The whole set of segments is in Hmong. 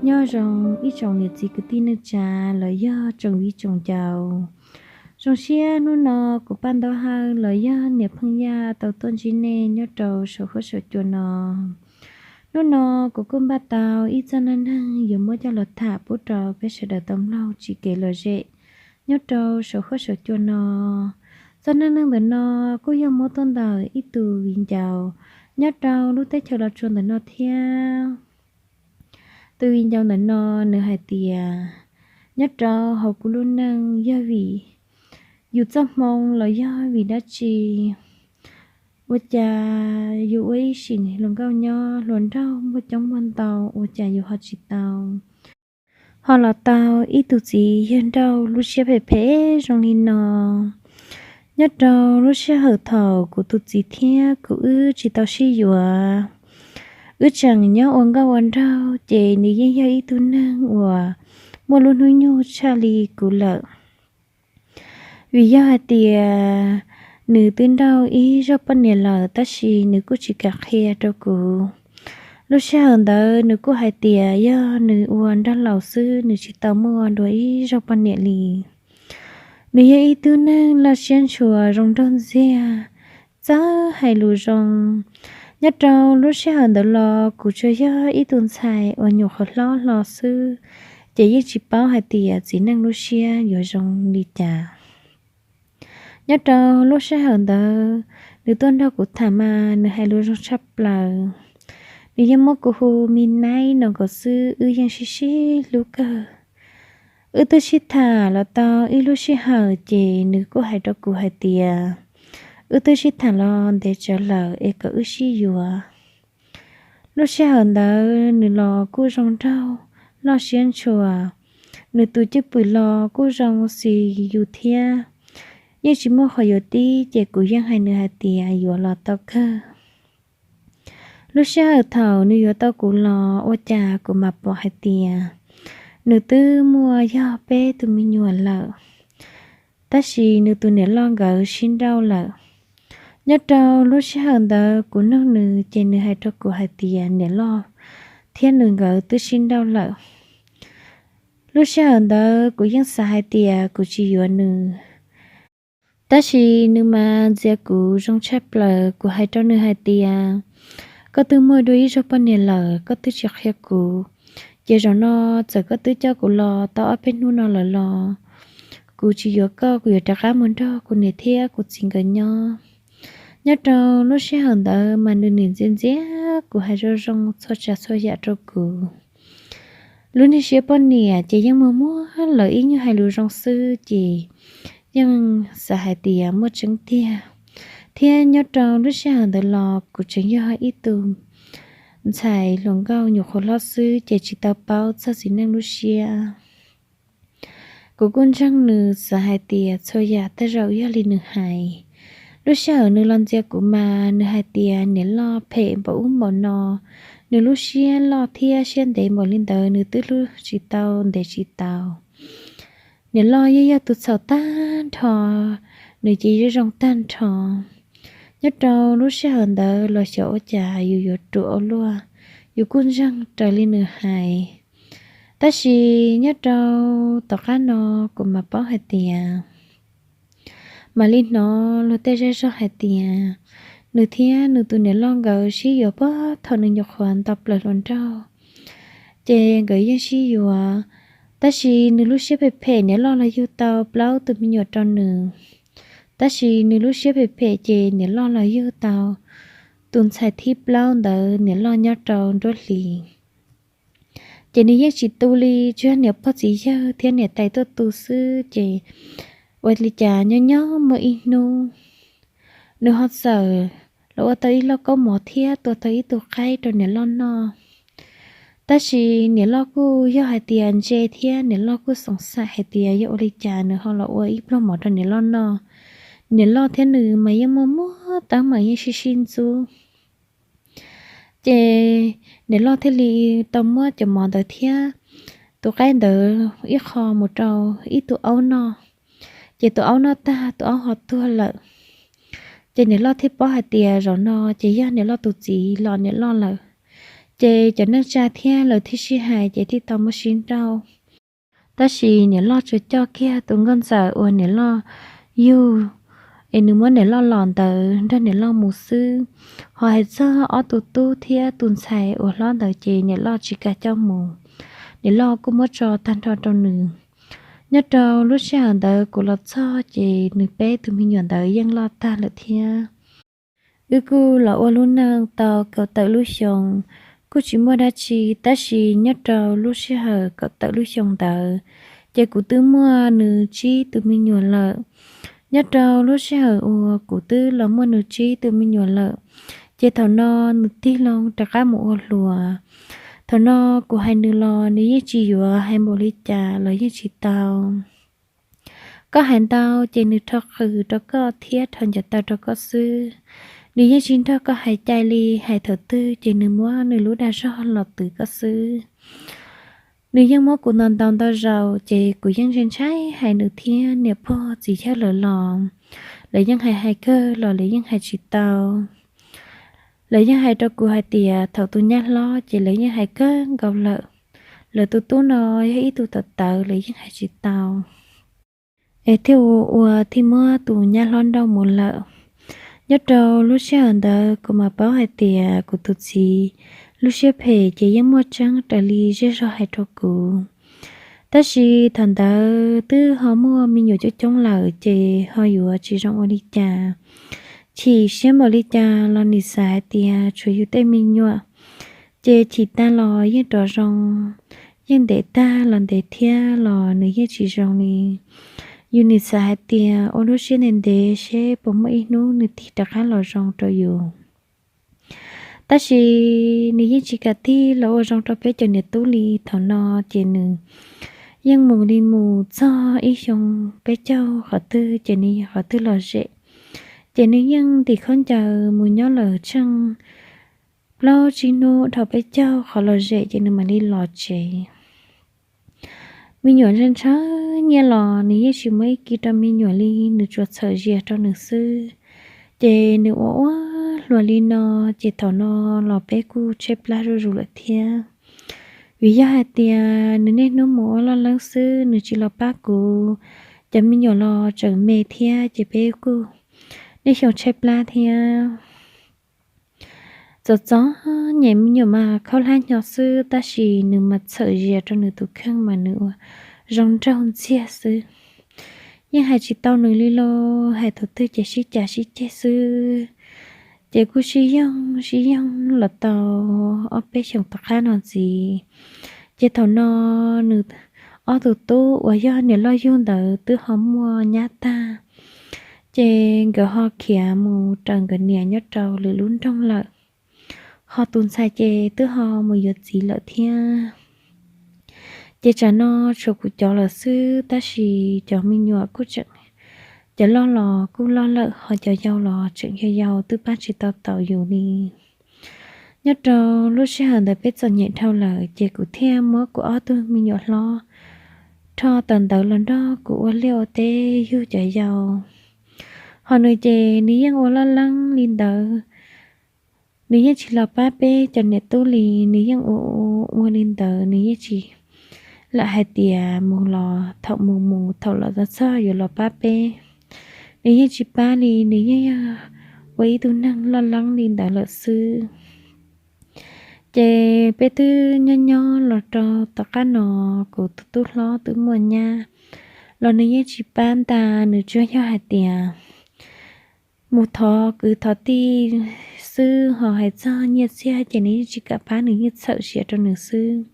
Nyob zoo ib tsoom niam txiv kwv tij neej tsa los yog tsoom viv tsoom ncaus. Zoo siab hnub no kuv Paj Ntaub Hawj los yog niam Pheej Yaj tau tuaj ntsib nej nyob rau saum huab saum cua no. Hnub no kuv kuj npaj tau ib txoj neej neeg yuav muab coj los tham pub rau peb sawv daws tau mloog tsim kev lom zem nyob rau saum huab saum cua no. Txoj neej neeg ntawm no kuj yog muab tuaj ntawm ib tug viv ncaus nyob rau lub teb chaws Los Tsuas ntawm no thiab. Tus viv ncaus ntawm no nws hais tias, nyob rau hauv kuv lub neej yog vim yus txoj hmoo los yog vim dab tsi, ua cas yus ua ib sim hluas nkauj nyob hluas nraug muaj coob muaj ntau ua cas yus ho tsis tau ho los tau ib tug txiv yawg nrauj lub siab phem phem zoo li no. Nyob rau lub sij hawm thaum kuv tus txiv thiab kuv wb tsis tau sib yuav, wb tseem nyob ua nkauj ua nraug ces nws yeej yog ib tug neeg uas muaj lub hnub nyoog tshaj li kuv lawm. Vim yog hais tias nws twb nrauj ib zaug poj niam lawm tab sis nws kuj tsis kam qhia rau kuv. Lub sij hawm ntawd nws kuj hais tias yog nws ua nrog laus xwb, nws tsis tau muaj dua ib zaug poj niam li. Nws yog ib tug neeg loj siab ntshua zoo nraug ntxiag, txawj hais lus zoo. Nyob rau lub sij hawm ntawd los kuv tsuas yog ib tug ntxhais uas nyuam qhuav hlob hlo xwb, ces yeej tsis paub hais tias txiv neej lub siab yuav zoo li cas. Nyob rau lub sij hawm ntawd nws tuaj nrog kuv tham mas nws hais lus zoo tshaj plaws. Nws yeej muab kuv hu mi naib no nkaus xwb, wb yeej sib sib hlub kawg. Wb twb sib tham los tau ib lub sij hawm ces nws kuj hais rau kuv hais tias wb twb sib tham los ntev tsawv lawm es kom wb sib yuav. Lub sij hawm ntawd nws los kuj zoo nraug, loj siab ntshua, nws tus cwj pwm los kuj zoo xis yus thiab. Yeej tsis muaj qhov yuav tib ces kuv yeej hais nws hais tias yuav los tau kawg. Lub sij hawm thaum nws yuav tau kuv los ua cas kuv mam pom hais tias nws twb muaj yog peb tus me nyuam lawm, tab sis nws tus niam loj nkawd sib nrauj lawm. Nyob rau lub sij hawm ntawd kuv nug nws ces nws hais rau kuv hais tias niam loj thiab nws nkawd twb sib nrauj lawm. Lub sij hawm ntawd kuv yeej xav hais tias kuv tsis yuav nws, tab sis nws mas ntxias kuv zoo tshaj plaws. Kuv hais rau nws hais tias koj twb muaj dua ib zaug poj niam lawm, koj twb tsis qhia kuv, ces zaum no txawm koj twb coj kuv los tau ob peb hnub no lawm los kuv tsis yuav koj, kuv yuav rov qab mus nrog kuv niam thiab kuv txiv nkawd nyob. Nyob rau lub sij hawm ntawd mas nws nim ntxias ntxias kuv hais zoo zoo txhua tsav txhua yam rau kuv. Lub niag siab poj niam ces yeej muag muag lawm, ib nyuag hais lus zoo xwb ces yeej xav hais tias muaj tseeb tiag. Thiab nyob rau lub sij hawm ntawd los kuv tseem yog ib tug ntxhais hluas nkauj nyuam qhuav hlob xwb ces tsis tau paub txog txiv neej lub siab. Kuv kuj ntseeg nws, xav hais tias txhua yam tej zaum yog li nws hais. Lub sij hawm nws los ntxias kuv mas nws hais tias niam loj phem npaum ub npaum no, nws lub siab loj thiab siab ntev npaum li ntawd nws twb hlub tsis tau ntev tsis tau. Niam loj yeej yog tus txhaum tag nrho, nws ces yeej zoo tag nrho. Nyob rau lub sij hawm ntawd los xyov ua cas yus yuav ruam ua luaj, yus kuj ntseeg raws li nws hais. Tab sis nyob rau tom qab no kuv mam paub hais tias mam li hnov luag tej zej zog hais tias nws thiab nws tus niam loj nkawd sib yuav puag thaum nws nyuam qhuav nto plaws hluas nraug, ces nkawd yeej sib yuav. Tab sis nws lub siab phem phem, niam loj los yug tau plaub tus me nyuam rau nws, tab sis nws lub siab phem phem ces niam loj los yug tau tus ntxhais thib plaub ntawd, niam loj nyob rau nruab hlis. Ces nws yeej tsis tu li, tsuas yog niam pog txiv yawg thiab niam tais tuaj tu xwb, ces ua li cas nyob nyob muaj ib hnub nws ho txawm los ua tau ib lauj kaub mov thiab tua tau ib tug qaib rau niam loj noj. Tab sis niam loj kuj yog hais tias ntse thiab niam loj kuj xoom xaim hais tias yog ua li cas nws ho los ua ib pluag mov rau niam loj noj. Niam loj thiab nws mas yeej muaj muaj teeb meem, yeej sib sib ntxub. Ces niam loj thiaj li tau muab cov mov ntawd thiab tus qaib ntawd ib qho mus rau ib tug aub noj, ces tus aub noj tag tus aub ho tuag lawm. Ces niam loj thiaj paub hais tias zaum no ces yog niam loj tus txiv los niam loj lawm. Ces cov neej tsa thiab lawv thiaj sib hais ces thiaj tau muab sib nrauj. Tab sis niam loj tsuas coj kiag tus nkauj ntxawm uas niam loj yug, es nws muab niam loj los ntawd nrog niam loj mus xwb. Ho hais txog ob tug tub thiab tus ntxhais uas hlob ntawd ces niam loj tsis kam coj mus, niam loj kuj muab tso tag nrho rau nws. Nyob rau lub sij hawm ntawd kuv los txog ces nws peb tus me nyuam ntawd yeej loj tag lawm thiab. Wb kuj los ua lub neej tau kaum tawm lub xyoo, kuj tsis muaj dab tsi, tab sis nyob rau lub sij hawm kaum tawm lub xyoo ntawd, ces kuv twb muaj nws tsib tus me nyuam lawm. Nyob rau lub sij hawm uas kuv twb los muaj nws tsib tus me nyuam lawm, ces thaum no nws tig loo rov qab mus ua hluas. Thaum no kuv hais nws los nws yeej tsis yuav, hais npaum li cas los yeej tsis tau. Koj hais ntau ces nws rho qws rau koj thiab rho ncaws taw rau koj xwb. Nws yeej tsis nrog koj hais cai li, hais thaum twg ces nws muab nws lub dag zog los twv koj xwb. Nws yeej muab kuv ntaus ntaus ntau zaus ces kuv yeej ntshai ntshai hais nws thiab niam pog txiv yawg lawv los, lawv yeej hais hais kawg los lawv yeej hais tsis tau. Lawv yeej hais rau kuv hais tias thaum tus nyab hlob ces lawv yeej hais kawg nkaus lawm. Lawv tus tub no yog ib tug tawv tawv, lawv yeej hais tsis tau. Es thiaj ua ua thiaj muab tus nyab hlob nrauj mus lawm. Nyob rau lub sij hawm ntawd kuv mam paub hais tias kuv tus txiv lub siab phem ces yeej muaj tseeb raws li zej zog hais rau kuv. Tab sis thaum ntawd twb ho muaj me nyuam coob coob lawm ces ho yuav tsis zoo ua li cas. Chim siab npaum li cas los nim xav hais tias tshuav yus tej me nyuam, ces chim tag los yeej rov zoo, yeej ntev tag los ntev thiab los nws yeej tsis zoo li. Yus nim xav hais tias ua lub siab ntev ntev seb puas muaj ib hnub nws tig rov qab los zoo rau yus. Tab sis nws yeej tsis kam tig los ua zoo rau peb cov niam tub li. Thaum no ces nws yeej mus li mus txog ib xyoo peb caug qhov twg ces nws qhov twg lom zem, ces nws yeej ntim khaub ncaws mus nyob lawm tsheej plaub tsib hnub dhau peb caug qhov lom zem ces nws mam li los tsev. Me nyuam ntshaw ntshaw nyiaj los nws yeej tsis muab ib kis rau me nyuam li, nws tsuas txhawm zias rau nws xwb. Ces nws ua ua hluas li no, ces thaum no los peb kuj tshaib plab zuj zus lawm thiab. Vim yog hais tias nws niaj hnub mus ua loj leeb xwb, nws tsis los pab kuv, cov me nyuam los tseem me thiab ces peb kuj niaj xyoo tshaib plab thiab. Txom txom nyem, me nyuam mas khaub hlab hnyo xwb, tab sis nws mas txhawm zias rau nws tus kheej mas nws ua zoo nraug ntxiag xwb. Yeej hais tsis tau nws li los hais thaum twg ces sib cav sib ceg xwb. Ces kuj sib yoog sib yoog los tau ob peb xyoos tom qab no ntxiv, ces thaum no nws ob tug tub uas yog niam loj yug ntawd twb ho muaj nyab tag, ces nkawd ho khiav mus raws nkawd niam nyob rau lwm lub nroog lawm. Ho tus ntxhais ces twb ho mus yuav txiv lawm thiab. Ces tsam no tshuav kuv cov lawm xwb, tab sis cov me nyuam kuj tseem, cov loj los kuj loj lawm, ho cov yau los tseem yog yau twb pab tsis tau taus yus li. Nyob rau lub sij hawm ntawd peb txom nyem dhau lawm, ces kuv thiaj muab kuv ob tug me nyuam hlob rho tawm ntawd los nrog kuv ua liaj ua teb yug cov yau. Ho nws ces nws yeej ua loj leeb li ntawd, nws yeej tsis los pab peb cov niam tub li, nws yeej ua ua li ntawd, nws yeej tsis lam hais tias mus los thaum mus mus, thaum los txog yuav los pab peb. Nws yeej tsis pab li, nws yeej yog ua ib tug neeg loj leeb li ntawd lawm xwb. Ces peb twb nyob nyob los rau tom qab no, kuv tus tub hlob twb muaj nyab los nws yeej tsis pab ntag, nws tsuas yog hais tias mus thov kwv thov tij xwb, ho hais txog nyiaj txiag ces nws yeej tsis kam pab, nws yeej txhawm zias rau nws xwb.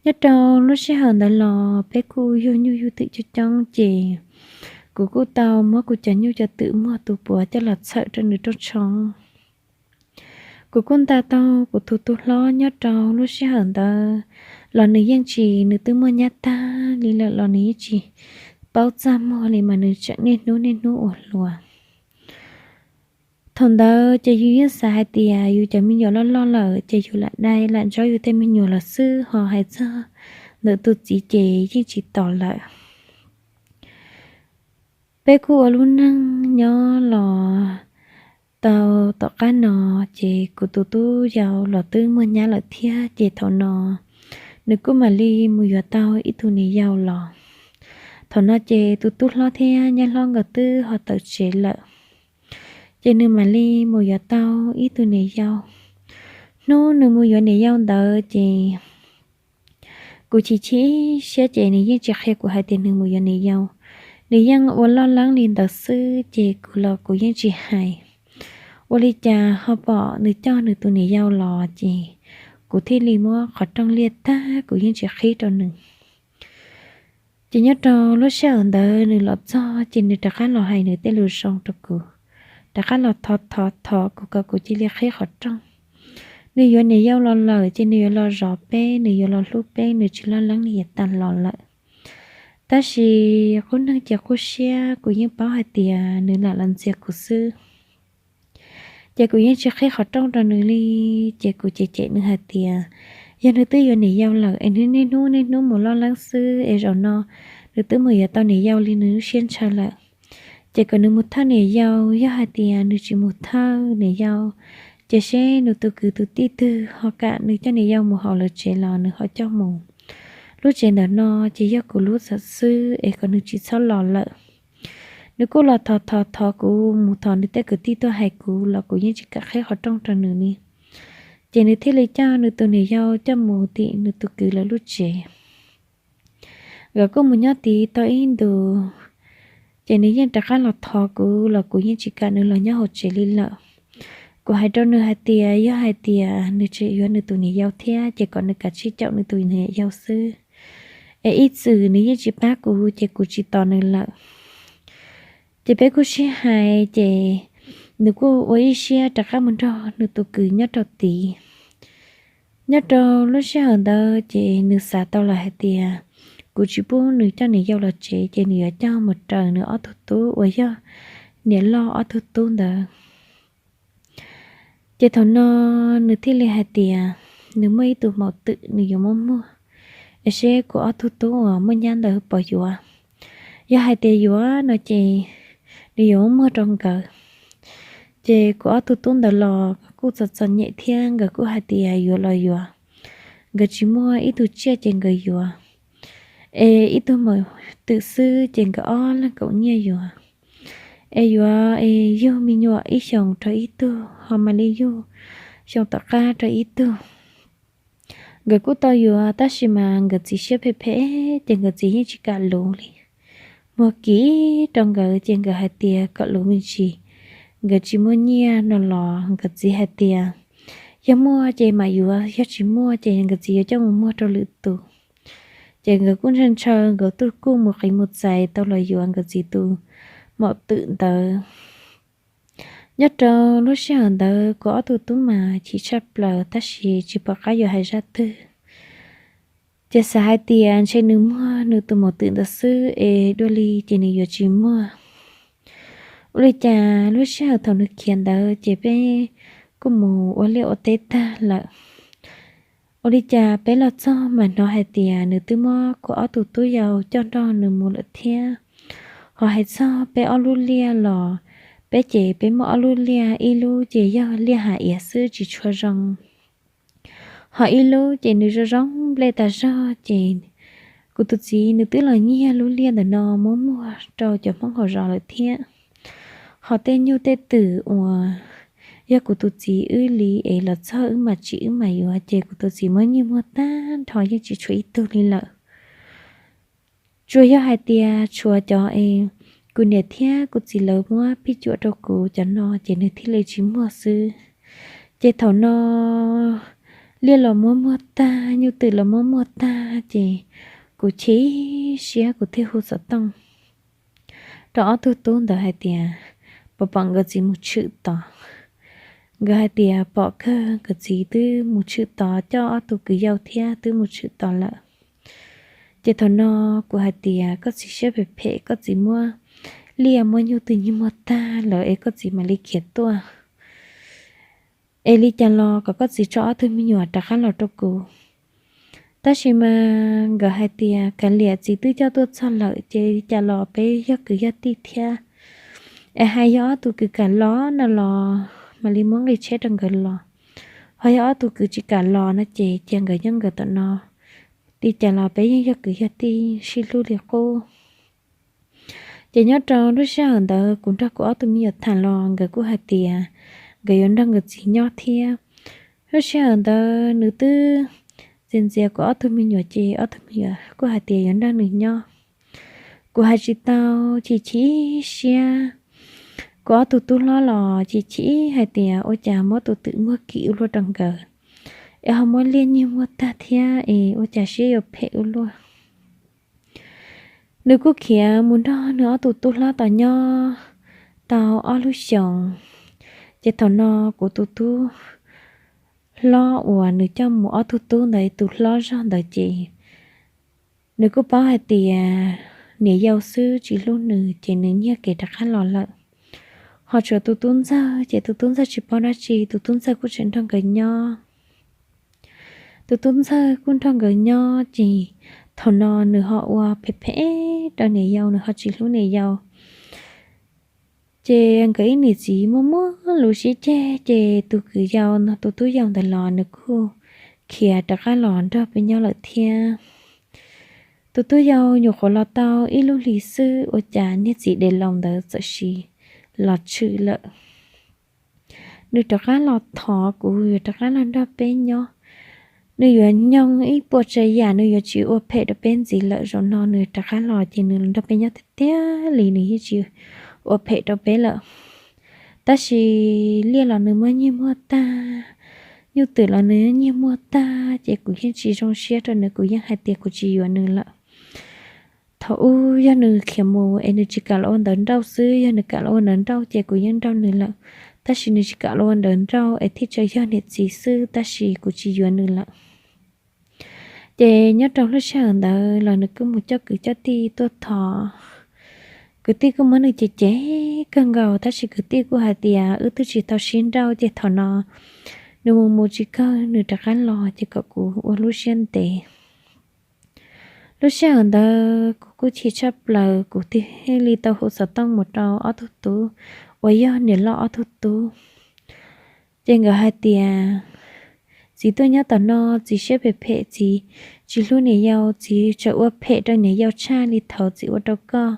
Nyob rau lub sij hawm ntawd los peb kuj yug nyuj yug twm coob coob, ces kuv kuj tau muab kuv cov nyuj cov twm muag tus puav coj los txhawm rau nws rooj tshoob. Kuv kuj nta tau kuv tus tub hlob nyob rau lub sij hawm ntawd los nws yeej tsis, nws twb muaj nyab tag li lawm los nws yeej tsis paub txaj muag li, mas nws tseem niaj hnub niaj hnub ua hluas. Thaum ntawd ces yus yeej xav hais tias yus cov me nyuam loj loj lawm ces yus lam dai lam ntsaub yus tej me nyuam lawm xwb, ho hais txog ntawm tus txiv ces yeej tsis tos lawm. Peb kuj ua lub neej nyob los tau tom qab no, ces kuv tus tub yau los twb muaj nyab lawm thiab, ces thaum no nws kuj mam li mus yuav tau ib tug niam yau los. Thaum no ces tus tub hlob thiab nyab hlob nkawd twb ho tawm tsev lawm, ces nws mam li mus yuav tau ib tug niam yau. Hnub nws mus yuav niam yau ntawd ces kuv chim chim siab ces nws yeej tsis qhia kuv hais tias nws mus yuav niam yau. Nws yeej ua loj leeb li ntawd xwb ces kuv los kuv yeej tsis hais. Ua li cas ho pom nws coj nws tus niam yau los ces kuv thiaj li muab qhov rooj liaj tag, kuv yeej tsis qhib rau nws. Ces nyob rau lub sij hawm ntawd nws los txog ces nws rov qab los hais nws tej lus zoo rau kuv, rov qab los thov thov thov kuv kom kuv cia li qhib qhov rooj. Nws yuav niam yau los lawm ces nws yuav los zov peb, nws yuav los hlub peb, nws tsis loj leeb li yav tas los lawm. Tab sis qub neeg ces qub siab, kuv yeej paub hais tias nws lam los ntxias kuv xwb. Ces kuv yeej tsis qhib qhov rooj rau nws li. Ces kuv cem cem nws hais tias yog nws twb yuav niam yau lawm es nws niaj hnub niaj hnub mus loj leeb xwb es zaum no nws twb mus yuav tau niam yau li nws lub siab ntshaw lawm, ces kom nws mus thawj niam yau. Yog hais tias nws tsis mus thawj niam yau, ces seb nws tus kwv tus tij twg ho kam nws coj niam yau mus hauv lawv tsev los nws ho coj mus. Lub tsev ntawm no ces yog kuv lub txawm xwb es kom nws tsis txhob los lawm. Nws kuj los thov thov thov kuv mus thov nws tej kwv tij tuaj hais kuv los kuv yeej tsis kam qhib qhov rooj rau nws li. Ces nws thiaj li coj nws tus niam yau coj mus tim nws tus kwv lawv lub tsev. Nkawd kuj mus nyob tid tau ib ntus, ces nws yeej rov qab los thov kuv los kuv yeej tsis kam nws los nyob hauv tsev li lawm. Kuv hais rau nws hais tias yog hais tias nws tseem yuav nws tus niam yau thiab ces kom nws kav tsij caum nws tus niam yau xwb, es ib txwm nws yeej tsis pab kuv ces kuv tsis tos nws lawm. Ces peb kuj sib hais ces nws kuj ua ib siab rov qab mus nrog nws tus kwv nyob rau tid. Nyob rau lub sij hawm ntawd ces nws xav tau lawm hais tias kuv tsis pub nws coj niam yau los tsev ces nws yuav coj mus raws nws ob tug tub uas yog niam loj ob tug tub ntawd. Ces thaum no nws thiaj li hais tias nws muaj ib tug maum twm nws yuav muab muag, es seb kuv ob tug tub uas muaj nyab ntawd puas yuav. Yog hais tias yuav no ces nws yuav muab muag rau nkawd. Ces kuv ob tug tub ntawd los kuj txom txom nyem thiab nkawd kuj hais tias yuav los yuav, nkawd tsis muaj ib tug tsiaj ces nkawd yuav. Es ib tug maum twm xwb ces nkawd ob leeg kaum nyiaj yuav. Es yuav es yug me nyuam ib xyoos rau ib tug ho mam li yug xyoo tom qab rau ib tug. Nkawd kuj tau yuav tab sis mas nkawd txiv siab phem phem ces nkawd txiv yeej tsis kam luv li. Muag kiv rau nkawd ces nkawd hais tias kom luv me ntsis, nkawd tsis muaj nyiaj no los nkawd txiv hais tias yog muaj ces mam yuav, yog tsis muaj ces nkawd txiv yuav coj mus muag rau lwm tus. Ces nkawd kuj ntshaw ntshaw nkawd tuj kuj mus qiv mus txais tau los yuav nkawd txiv tus maum twm ntawd. Nyob rau lub sij hawm ntawd kuv ob tug tub mas chim tshaj plaws tab sis tsis pom qab yuav hais zaj twg. Ces xav hais tias ntshe nws muag nws tus maum twm ntawd xwb es dua li ces nws yuav tsis muag. Ua li cas lub sij hawm thaum nws khiav ntawd ces peb kuj mus ua liaj ua teb tag lawm. Ua li cas peb los txog mas hnov hais tias nws twb muab kuv ob tug tub yau coj nrog nws mus lawm thiab. Ho hais txog peb ob lub liaj los, peb ces peb muaj ob lub liaj, ib lub ces yog liaj hav iav xwb tsis tshua zoo, ho ib lub ces nws zoo zoo nplej tas zog ces kuv tus txiv nws twb los nyiag lub liaj ntawm no muab muag rau cov Hmoob hauv zos lawm thiab. Ho tej nyuj tej twm uas yog kuv tus txiv wb li es los txog wb mam tsim wb mam yuav ces kuv tus txiv muab nyiag muag tag nrho yeej tsis tshuav ib tug li lawm. Tsuas yog hais tias tshuav cov es kuv niam thiab kuv txiv lawv muab phij cuam rau kuv cov no ces nws thiaj li tsis muag xwb. Ces thaum no liaj los muab muag tag, nyuj twm los muab muag tag ces kuv chim siab kuv thiaj hu xov tooj rau ob tug tub ntawd hais tias puas pom nkawd txiv mus tshwm tod. Nkawd hais tias pom kawg, nkawd txiv twb mus tshwm tod, coj ob tug kwv yau thiab twb mus tshwm tod lawm. Ces thaum no kuv hais tias koj txiv siab phem phem, koj txiv muab liaj muab nyuj twm nyiag muag tag lawm es koj txiv mam li khiav tuaj. Es li cas los kom koj txiv tso ob tug me nyuam rov qab los rau kuv. Tab sis mas nkawd hais tias kav liam, txiv twb coj tuaj txog lawm ces li cas los peb yog kwv yog tij thiab, Es hais yog ob tug kwv kam los no los mam li muab nqi tsheb rau nkawd los, ho yog ob tug kwv tsis kam los no ces cia nkawd nyob nkawd tom no, li cas los peb yeej yog kwv yog tij sib hlub li qub. Ces nyob rau lub sij hawm ntawd kuv nrog kuv ob tug me nyuam tham los nkawd kuj hais tias nkawd yuav nrog nkawd txiv nyob thiab. Lub sij hawm ntawd nws twb txias ntxias kuv ob tug me nyuam ces ob tug me nyuam kuj hais tias yuav nrog nws nyob. Kuv hais tsis tau, chim chim siab. Kuv ob tug tub hlob los chim chim hais tias ua cas muab tus twm muag kim ua luaj rau nkawd, es ho muab liaj nyiag muag tag thiab es ua cas siab yuav phem ua luaj. Nws kuj khiav mus nrog nws ob tug tub hlob tom nyob tau ob lub xyoos. Ces thaum no kuv tus tub hlob uas nws coj mus ob tug tub ntawd tus hlob zog ntawd ces nws kuj paub hais tias niam yau xwb tsis hlub nws ces nws nyiag kev rov qab los lawm. Ho tshuav tus tub ntxawg ces tus tub ntxawg tsis paub dab tsi, tus tub ntxawg kuj tseem nrog nkawd nyob. Tus tub ntxawg kuj nrog nkawd nyob ces thaum no nws ho ua phem phem rau niam yau, nws ho tsis hlub niam yau. Ces nkawd ib niam txiv muaj muaj lus sib ceg ces tus kwv yau no tus tub yau ntawd los nws kuj khiav rov qab los nrog peb nyob lawm thiab. Tus tub yau nyuam qhuav los tau ib lub hlis xwb ua cas niag txiv dev laus ntawd txawm sis los tshwm lawm. Nws rov qab los thov kuv yuav rov qab los nrog peb nyob. Nws yuav nyoog ib puas tsav yam, nws yuav tsis ua phem rau peb ntxiv lawm. Zaum no nws rov qab los ces nws los nrog peb nyob tiag tiag li, nws yeej tsis ua phem rau peb lawm. Tab sis liaj los nws muab nyiag muag tag, nyuj twm los nws nyiag muag tag ces kuv yeej tsis zoo siab rau nws, kuv yeej hais tias kuv tsis yuav nws lawm. Thaum ub yog nws khiav mus es nws tsis kam los ua ntawv nrauj xwb, yog nws kam los ua ntawv nrauj ces kuv yeej nrauj nws lawm. Tab sis nws tsis kam los ua ntawv nrauj es thiaj tseem yog niam txiv xwb, tab sis kuv tsis yuav nws lawm. Ces nyob rau lub sij hawm ntawd los nws kuj mus coj kwv coj tij tuaj thov. Kwv tij kuj muab nws cem cem kawg nkaus, tab sis kwv tij kuj hais tias wb twb tsis tau sib nrauj ces thaum no nws mus mus tsis kawg nws rov qab los ces kom kuv ua lub siab ntev. Lub sij hawm ntawd kuv kuj chim tshaj plaws, kuv thiaj li tau hu xov tooj mus rau ob tug tub uas yog niam loj ob tug tub. Ces nkawd hais tias txiv tuaj nyob tom no, txiv siab phem phem, txiv tsis hlub niam yau, txiv tseem ua phem rau niam yau tshaj li thaum txiv ua rau koj.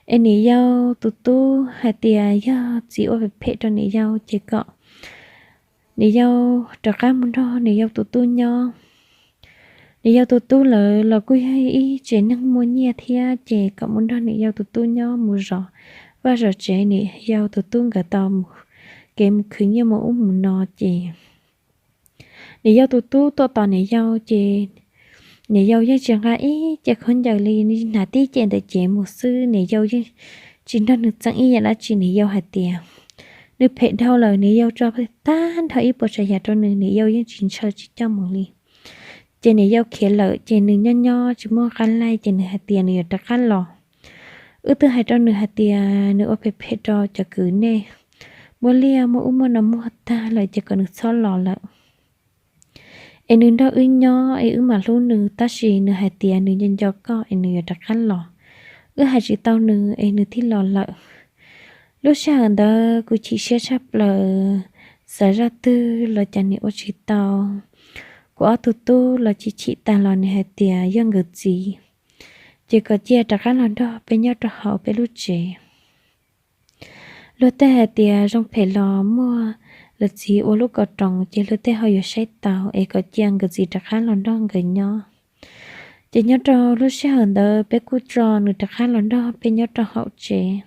Es niam yau tus tub hais tias yog txiv ua phem phem rau niam yau ces kom niam yau rov qab mus nrog niam yau tus tub nyob. Niam yau tus tub lawv los kuj yog ib tsev neeg muaj nyiaj thiab, ces kom mus nrog niam yau tus tub nyob, mus zov vaj zov tsev, niam yau tus tub nkawd tau mus kev mus khwv nyiaj mus ub mus no ces niam yau tus tub tuaj tos niam yau ces niam yau yeej tsis nqa ib ce khaub ncaws li, hnav tib ce ntawm cev mus xwb, niam yau yeej tsis nrog nws txeeb ib yam dab tsi. Niam yau hais tias nws phem dhau lawm, niam yau tso tag nrho ib puas tsav yam rau nws, niam yau yeej tsis ntshaw tsis coj mus li. Ces niam yau khiav lawm ces nws nyob nyob tsis muaj qab laij ces nws hais tias nws yuav rov qab los. Wb twb hais rau nws hais tias nws ua phem phem rau cov kwv nej, muab liaj muab ub muab no muag tag lawm ces kom nws txhob los lawm, es nws nrog wb nyob es wb mam hlub nws, tab sis nws hais tias nws nco nco koj es nws yuav rov qab los. Wb hais tsis tau nws es nws thiaj los lawm. Lub sij hawm ntawd kuv chim siab tshaj plaws, xav zaj twg los cas nws ua tsis tau. Kuv ob tug tub los chim chim tag los nws hais tias yog nkawd txiv, ces kom cia rov qab los nrog peb nyob rau hauv peb lub tsev. Luag tej hais tias zoo phem los muaj lawv txiv ua lub kaus roos, ces luag tej ho yuav saib taus, es kom cia nkawd txiv rov qab los nrog nkawd nyob. Ces nyob rau lub sij hawm ntawd peb kuj tso nws rov qab los nrog peb nyob rau hauv tsev.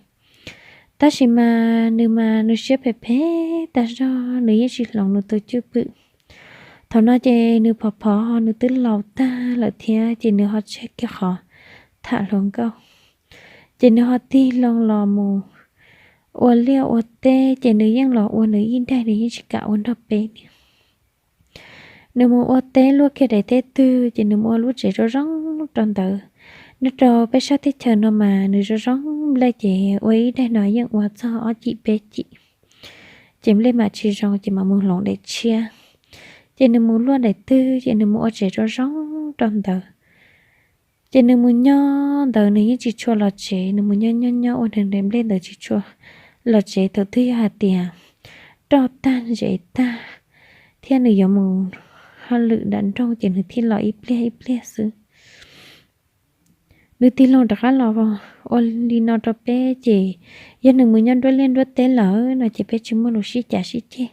Tab sis mas nws mas nws siab phem phem tag zog, nws yeej tsis hloov nws tus cwj pwm. Thaum no ces nws phov phov, nws twb laus tag lawm thiab, ces nws ho tseg kiag qhov tham hluas nkauj, ces nws ho tig loo los mus ua liaj ua teb, ces nws yeej los ua nws ib daim, nws yeej tsis kam ua nrog peb li. Nws mus ua teb luaj kiag daim teb twg ces nws mus ua lub tsev zoo zoo rau ntawd. Nyob rau peb sab teb chaws no mas nws zoo zoo nplej, ces ua ib daim no yeej ua txog ob cim peb cim, ces nplej mam tsis zoo ces mam mus hloov daim tshiab. Ces nws mus luaj daim twg ces nws mus ua tsev zoo zoo rau ntawd. Ces nws mus nyob ntawd nws yeej tsis tshua los tsev, nws mus nyob nyob nyob ua nws daim nplej ntawd tsis tshua los tsev. Thaum twg yog hais tias roj tag ntsev tag thiab nws yuav mus hauj lwm nram nroog ces nws thiaj los ib pliag ib pliag xwb. Nws tig loo rov qab los ua li no rau peb ces yog nws mus nyob nruab liaj nruab teb lawm no ces peb tsis muaj lus sib cav sib ceg.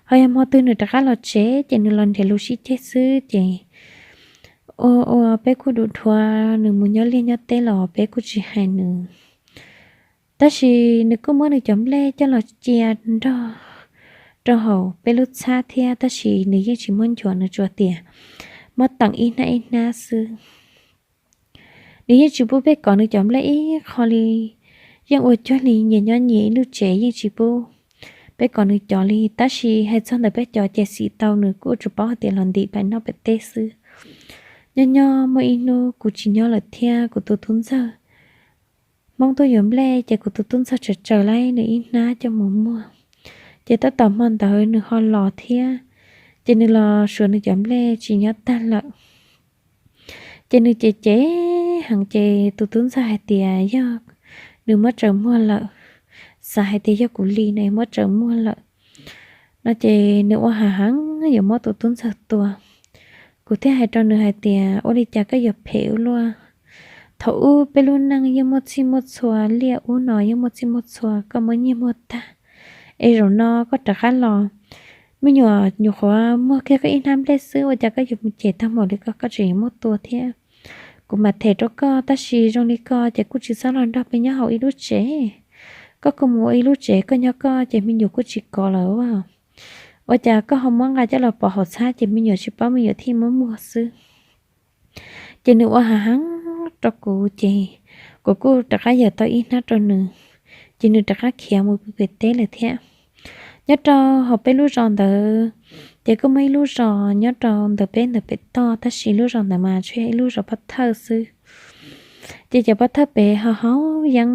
Ho yog hmo twg nws rov qab los tsev ces nws los nrhiav lus sib ceg xwb ces ua ua peb kuj dhuav dhuav nws mus nyob liaj nyob teb los peb kuj tsis hais nws. Tab sis nws kuj muab nws cov nplej coj los cia nrog rau hauv peb lub txhab thiab, tab sis nws yeej tsis muab nchuav, nws tsuas tias muab teem ib hnab ib hnab xwb. Nws yeej tsis pub peb kov nws cov nplej ib qho li, yeej ua cuag li nyias nyob nyias ib lub tsev, yeej tsis pub peb kov nws cov li. Tab sis hais txog ntawm peb cov ces xim tau nws kuj tsuas paub hais tias los ntim pais noj pem teb xwb. Nyob nyob muaj ib hnub kuv tsis nyob lawm thiab kuv tus tub ntxawg, Hmoob tuaj yuav nplej ces kuv tus tub ntxawg tsawm tsawm laib nws ib hnab coj mus muag. Ces tab tom hmo ntawd nws ho los thiab, ces nws los suav nws cov nplej tsis nyob tag lawm. Ces nws cem cem heev ces tus tub ntxawg hais tias yog nws muab tsaws muag lawm, xav hais tias yog kuv li no muab tsaws muag lawm no ces nws ua hav heev yuav muab tus tub ntxawg tua. Kuv thiaj hais rau nws hais tias ua li cas koj yuav phem ua luaj? Thaum ub peb lub neej yeej muaj txhij muaj txhua, liaj ub no yeej muaj txhij muaj txhua, koj muab nyiag muag tag es zaum no koj rov qab los, me nyuam nyuam qhuav muag kiag koj ib hnab nplej xwb, ua cas koj yuav mus cem tag npaum li ko, koj tseem yuav muab tua thiab? Kuv mam them rau koj, tab sis zoo li ko ces kuj tsis txhob los nrog peb nyob hauv ib lub tsev. Koj kuj mus ua ib lub tsev koj nyob koj ces me nyuam kuj tsis kov lawm. Ua cas koj ho muab nqa coj los pov hauv txhab ces me nyuam tsis paub me nyuam thiaj muab muag xwb. Ces nws ua hav heev rau kuv ces kuv kuj rov qab yawm tau ib hnab rau nws, ces nws rov qab khiav mus pw pem teb lawm thiab. Nyob rau hauv peb lub zos ntawd ces kuj muaj ib lub zos nyob rau ntawm peb ntawm pem toj, tab sis lub zos ntawd mas tsuas yog ib lub zos pov thawj xwb. Ces cov pov thawj pem ho haus yeeb,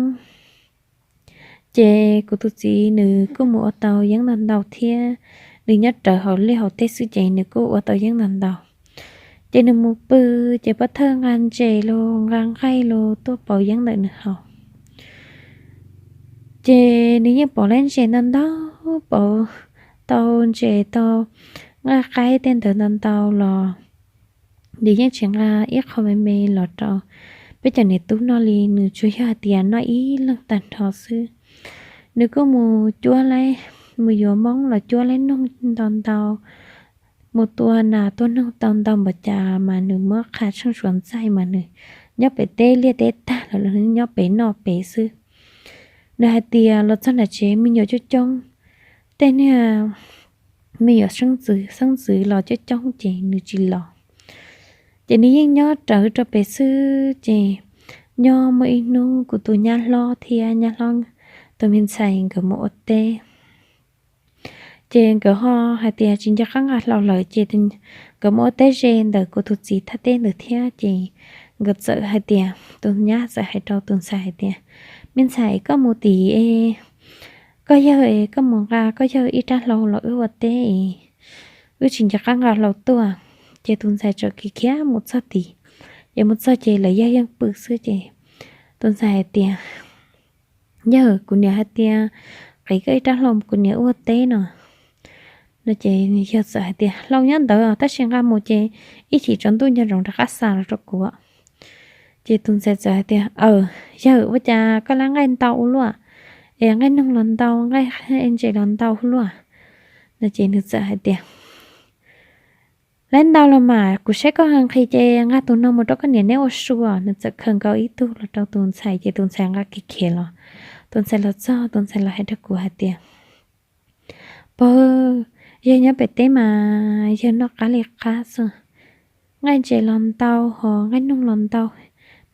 ces kuv tus txiv nws kuj mus ua tau yeeb ntau ntau thiab. Nws nyob rawv hauv liaj hauv teb xwb ces nws kuj ua tau yeeb ntau ntau. Ces nws mus pw, ces pov thawj nqa ntses los nqa nqaij los tuaj pauv yeeb ntawm nws haus. Ces nws yeej pauv lab ntses ntau ntau, pauv tau ntses tau nqaij qaib tej ntawd ntau ntau los nws yeej tsis nqa ib qho me me los rau peb cov niam tub noj li, nws tsuas yog hais tias noj ib leeg tag nrho xwb. Nws kuj mus cuab lab, mus yuav Hmoob los cuab lab noog ntau ntau, mus tua nas tua noog tau ntau npaum cas mas nws muab qha tsheej suav ntxaij mas nws nyob pem teb liaj teb tag los nws nyob pem noj pem xwb. Nws hais tias los txog nram tsev me nyuam coob coob, tej niag me nyuam xeeb ntxwv xeeb ntxwv los coob coob ces nws tsis los. Ces nws yeej nyob rawv rau pem xwb ces nyob muaj ib hnub kuv tus nyab hlob thiab nyab hlob tus me ntxhais nkawd mus ua teb. Ces nkawd ho hais tias tsis nco qab nqa hlau lawm ces nkawd mus ua teb ze ntawm kuv tus txiv thaj teb ntawd thiab ces nkawd txawm hais tias, tus nyab txawm hais rau tus ntxhais hais tias, me ntxhais, koj mus tim koj yawg es koj mus nqa koj yawg ib rab hlau los wb ua teb es wb tsis nco qab nqa hlau tuaj. Ces tus ntxhais txawm khiav khiav mus txog tid, ces mus txog ces lawv yawg yeej pw xwb ces tus ntxhais hais tias, yawg, kuv niam hais tias qiv koj ib rab hlau kuv niam ua teb no. No ces yawg txawm hais tias hlau nyob ntawd tab sis nqa mus ces ib chim tsaus ntuj nco ntsoov rov qab xa los rau kuv. Ces tus ntxhais txawm hais tias, aw, yawg, ua cas koj lab nqaij ntau ua luaj, es nqaij noog los ntau, nqaij ntses los ntau ua luaj? No ces nws txawm hais tias, lab ntau los mas kuv saib koj nqhis ces nqa tus no mus rau koj niam neb ua su. Nws txawm khaws nkaus ib tug los rau tus ntxhais ces tus ntxhais nqa khiav khiav los. Tus ntxhais los txog tus ntxhais los hais rau kuv hais tias, pog, yawg nyob pem teb mas yawg noj qab li qab xwb, nqaij ntses los ntau ho nqaij noog los ntau,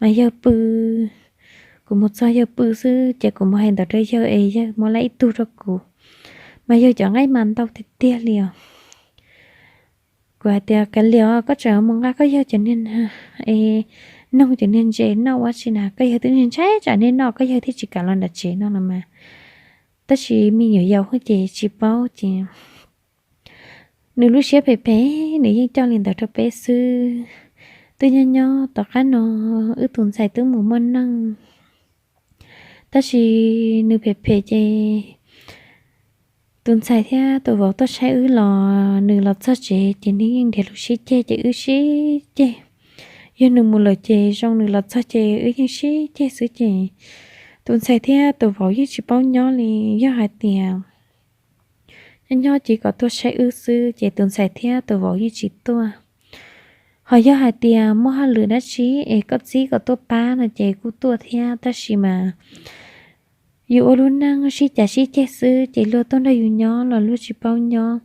mas yawg pw. Kuv mus txog yawg pw xwb ces kuv mus hais ntawd rau yawg es yawg muab lab ib tug rau kuv, mas yawg cov nqaij mas ntau tiag tiag li os. Kuv hais tias, kav liam, koj tseem mus nqa koj yawg cov niag noog cov niag ntses noj ua tsi na, koj yawg twb niag ntshai tsam niag noj koj yawg thiaj tsis kam los nram tsev no los mas. Tab sis me nyuam yaus ces tsis paub ces nws lub siab phem phem, nws yeej coj li ntawd rau peb xwb. Twb nyob nyob tom qab no wb tus ntxhais twb mus muaj neej, tab sis nws phem phem ces tus ntxhais thiab tus vauv tuaj saib wb los nws los txog tsev ces nws yeej nrhiav lus sib ceg ces wb sib ceg. Yog nws mus lawm ces zoo, nws los txog ces wb yeej sib ceg xwb ces tus ntxhais thiab tus vauv yeej tsis paub nyob li. Yog hais tias nyob nyob ces kom tuaj saib wb xwb ces tus ntxhais thiab tus vauv yeej tsis tuaj. Ho yog hais tias muaj hauj lwm dab tsi es koj txib kom tuaj pab no ces kuj tuaj thiab, tab sis mas yus ua lub neej sib cav sib ceg xwb ces luag tuaj nrog yus nyob los luag tsis paub nyob.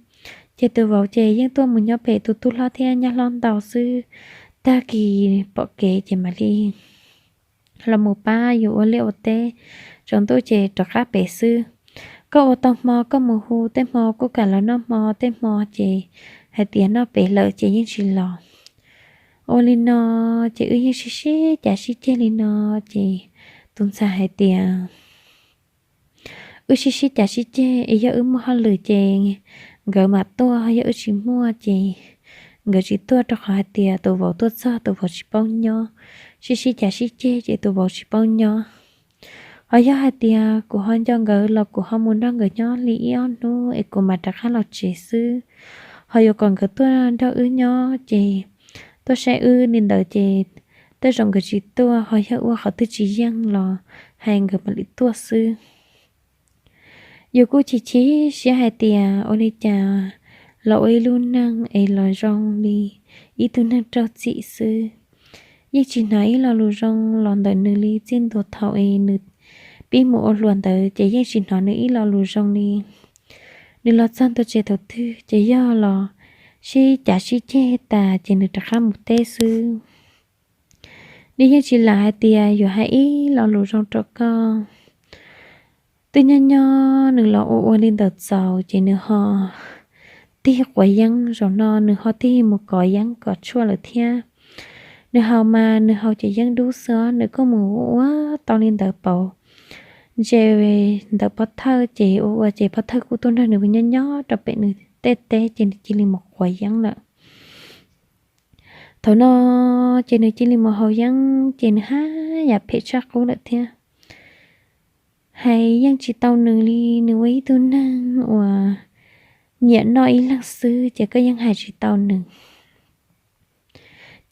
Ces tus vauv ces yeej tuaj mus nyob pem tus tub hlob thiab nyab hlob ntau xwb, tag kis pom kev ces mam li los mus pab yus ua liaj ua teb, tsaus ntuj ces rov qab pem xwb. Koj ua tau hmo koj mus hu, tej hmo kuj kam los noj hmo, tej hmo ces hais tias noj pem lawm ces yeej tsis los. Ua li no ces wb yeej sib sib cav sib ceg li no ces tus ntxhais hais tias wb sib sib cav sib ceg es yog wb muaj hauj lwm ces nkawd mam tuaj, yog wb tsis muaj ces nkawd tsis tuaj, rau qhov hais tias tus vauv tuaj txog tus vauv tsis paub nyob, sib sib cav sib ceg ces tus vauv tsis paub nyob. Ho yog hais tias kuv ho nco nkawd los kuv ho mus nrog nkawd nyob li ib ob hnub es kuv mam rov qab los tsev xwb. Ho yuav kom nkawd tuaj nrog wb nyob ces tuaj saib wb li ntawd ces tej zaum nkawd tsis tuaj, ho yog ua qhov twg tsis yeej los hais nkawd mam li tuaj xwb. Yus kuj chim chim siab hais tias ua li cas los ua ib lub neej es los zoo li ib tug neeg raug txim xwb. Yeej tsis hnov ib lo lus zoo los ntawm nws li, txij ntua thaum es nws pib mus ua hluas ntawd ces yeej tsis hnov nws ib lo lus zoo li. Nws los txog ntua tsev thaum twg ces yog los sib cav sib ceg tas ces nws rov qab mus teb xwb. Nws yeej tsis lam hais tias yuav hais ib lo lus zoo rau koj. Twb nyob nyob nws los ua ua li ntawd txaus ces nws ho tig quav yeeb, zaum no nws ho tig mus kov yeeb kov tshuaj lawm thiab. Nws haus mas nws haus cov yeeb dub xwb, nws kuj mus ua tau li ntawd pauv ntses ntawm pov thawj ces ua ua ces pov thawj kuj tuaj nrog nws nyob nyob rau pem nws tej teb ces nws cia li mus quav yeeb lawm. Thaum no ces nws cia li mus haus yeeb ces nws haj yam phem tshaj qub lawm thiab. Hais yeej tsis tau nws li, nws ua ib tug neeg uas nyiam noj ib leeg xwb ces koj yeej hais tsis tau nws.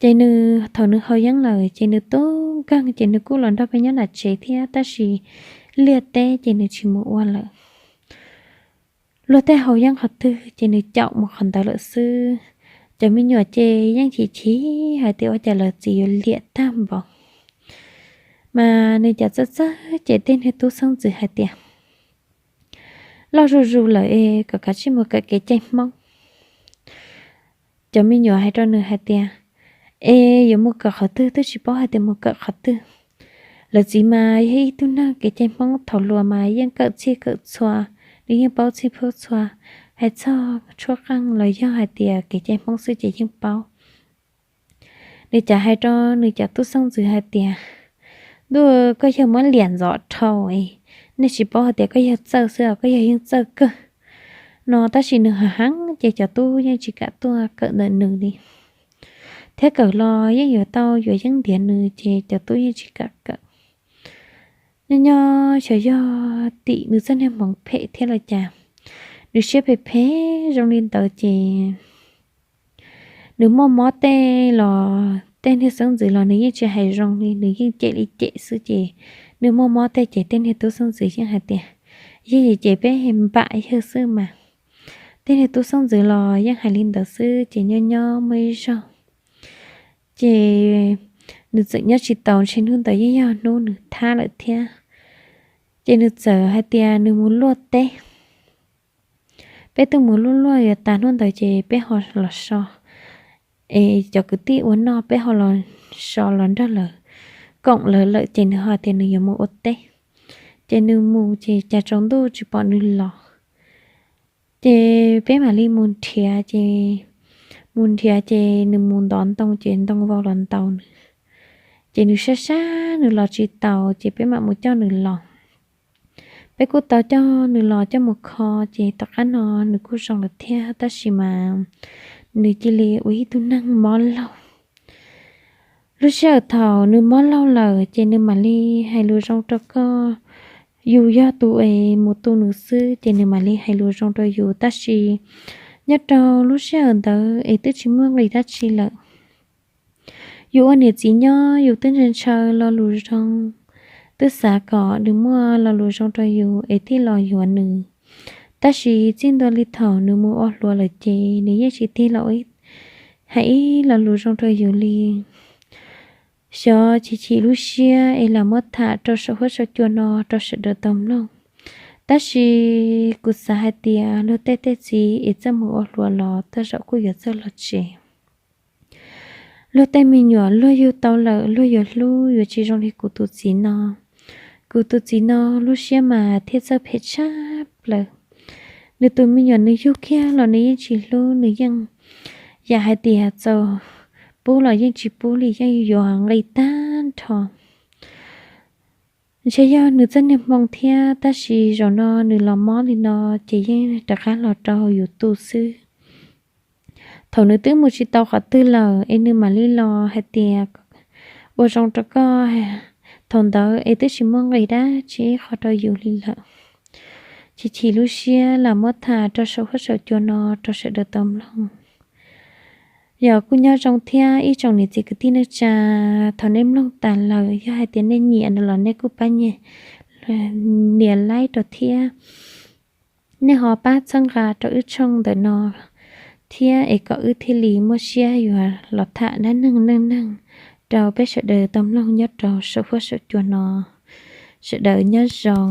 Ces nws thaum nws haus yeeb lawm ces nws tub nkeeg ces nws kuj los nrog peb nyob nram tsev thiab, tab sis liaj teb ces nws tsis mus ua lawm. Luag tej haus yeeb qhov twg ces nws caum mus qhov ntawd lawm xwb. Cov me nyuam ces yeej chim chim hais tias ua cas lawv txiv yuav liam tag npaum. Mas nws cas txawj txawj cem tej niag tub xeeb ntxwv hais tias loj zuj zus lawm es kom kav tsij mus kawm kev cai Hmoob. Cov me nyuam hais rau nws hais tias es yuav mus kawm qhov twg twb tsis paub hais tias mus kawm qhov twg. Lawv txiv mas yog ib tug neeg kev cai Hmoob thaum hluas mas yeej kawm txhij kawm txhua, nws yeej paub txhij paub txhua, hais txog tshuab qeej los yog hais tias kev cai Hmoob xwb ces yeej paub. Nws cas hais rau nws cov tub xeeb ntxwv hais tias ntuj, koj yawg muab liam ntxov dhau, nej tsis paub hais tias koj yawg txawj xwb, koj yawg yeej txawj kawg no, tab sis nws hav heev ces cov tub yeej tsis kam tuaj kawm ntawm nws li. Thiab kawm los yeej yuav tau yuav yeeb ntiav nws ces cov tub yeej tsis kam kawm. Nyob nyob xyov yog tim nws txoj niag hmoov phem thiab los cas, nws siab phem phem zoo li ntawd ces nws muaj mob tej los tej niag xeeb ntxwv los nws yeej tsis hais zoo li, nws yeej cem li cem xwb ces nws muaj mob tej ces tej niag tub xeeb ntxwv yeej hais tias yog ces peb npam yawg xwb mas. Tej niag tub xeeb ntxwv los yeej hais li ntawd xwb ces nyob nyob muaj ib zaug ces nws txawm nyob tsis taus, ntshe hnub ntawd yeej yog hnub nws thab lawm thiab. Ces nws txawm hais tias nws mus luaj teb, peb twb mus luaj luaj yuav tas hnub ntawd ces peb ho los so, es cov kwv tij ua noj peb ho los so los nrog lawv koom lawv lawm ces nws ho tias nws yuav mus ua teb. Ces nws mus ces cas tsaus ntuj tsis pom nws los. Ces peb mam li mus nrhiav ces, mus nrhiav ces nws mus ntov ntoo ces ntoo vau los ntaus nws. Ces nws sab sab nws los tsis taus ces peb mam mus coj nws los. Peb kuj tau coj nws los coj mus kho ces tom qab no nws kuj zoo lawm thiab, tab sis mas nws cia li ua ib tug neeg mob laug. Lub sij hawm thaum nws mob laug lawm ces nws mam li hais lus zoo rau koj. Yus yog tus es mus tu nws xwb ces nws mam li hais lus zoo rau yus, tab sis nyob rau lub sij hawm ntawd es twb tsis muaj nqis dab tsi lawm. Yus ua niam txiv nyob yus twb ntshaw ntshaw lo lus zoo, twb xav kom nws muaj lo lus zoo rau yus es thiaj los yuav nws. Tab sis txij ntua li thaum nws mus ua hluas lawm ces nws yeej tsis tig los hais ib lo lus zoo rau yus li. Xyov chim chim lub siab es lam muab tham rau saum huab saum cua no rau sawv daws tau mloog. Tab sis kuv xav hais tias luag tej tej txiv es txawj mus ua hluas los tej zaum kuj yuav txawj los tsev. Luag tej me nyuam luag yug tau lawm luag yuav hlub yuav tsis zoo li kuv tus txiv no. Kuv tus txiv no lub siab mas thiaj txawj phem tshaj plaws. Nws tus me nyuam nws yug kiag los nws yeej tsis hlub, nws yeej yam hais tias txaus pub los yeej tsis pub li, yeej yuav nqi tag nrho. Ntshe yog nws txoj niag hmoo thiab, tab sis zaum no nws los mob li no ces yeej rov qab los rau yus tu xwb. Thaum nws twb mus tsis tau qhov twg lawm es nws mam li los hais tias ua zoo rau koj, thaum ntawd es twb tsis muaj nqis dab tsi qhov rau yus li lawm. Chim chim lub siab lam muab tham rau saum huab saum cua no rau sawv daws tau mloog. Yog kuj nyob zoo thiab ib tsoom niam txiv kwv tij neej tsa, thaum nej mloog tas lawm yog hais tias nej nyiam no los nej kuj pab nias like rau thiab. Nej ho pab txhawb nqa rau wb tshooj ntawm no thiab es kom wb thiaj li muaj siab yuav los tham dab neeg neej neeg rau peb sawv daws tau mloog nyob rau saum huab saum cua no. Sawv daws nyob zoo.